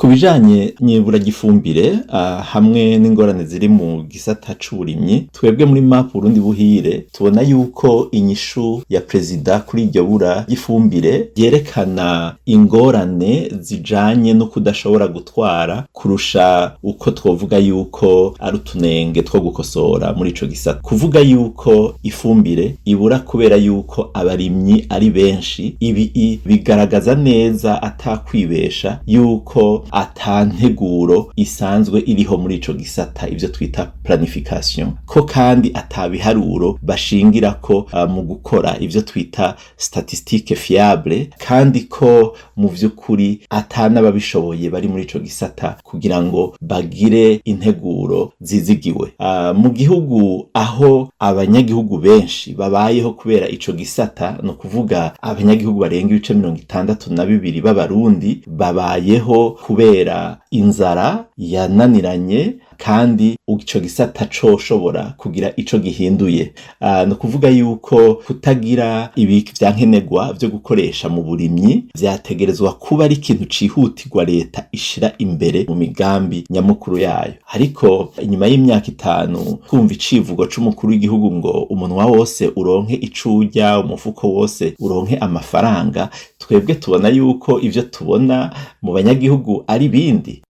Ku bijanye n'ibura ry'ifumbire hamwe n'ingorane ziri mu gisata c'uburimyi, twebwe muri MAP Burundi Buhire tubona yuko inyishu ya perezida kuri iryo bura ry'ifumbire ryerekana ingorane zijanye no kudashobora gutwara kurusha uko twovuga yuko ari utunenge two gukosora muri ico gisata. Kuvuga yuko ifumbire ibura kubera yuko abarimyi ari benshi, ibi bigaragaza neza atakwibesha yuko ata nteguro isanzwe iriho muri ico gisata, ivyo twita planification, ko kandi ata biharuro bashingirako mu gukora ivyo twita statistique fiable, kandi ko mu vy'ukuri ata n'ababishoboye bari muri ico gisata kugira ngo bagire integuro zizigiwe. Mu gihugu aho abanyagihugu benshi babayeho kubera ico gisata, ni ukuvuga abanyagihugu barenga ibice 62 b'Abarundi babayeho kubera inzara yananiranye, kandi ico gisata coshobora kugira ico gihinduye. Ni ukuvuga yuko kutagira ibi vyankenerwa vyo gukoresha mu burimyi vyategerezwa kuba ari ikintu cihutirwa leta ishira imbere mu migambi nyamukuru yayo. Ariko inyuma y'imyaka 5 twumva icivugo c'umukuru w'igihugu ngo umunwa wose uronke ico urya, umufuko wose uronke amafaranga, twebwe tubona yuko ivyo tubona mu banyagihugu ari bindi.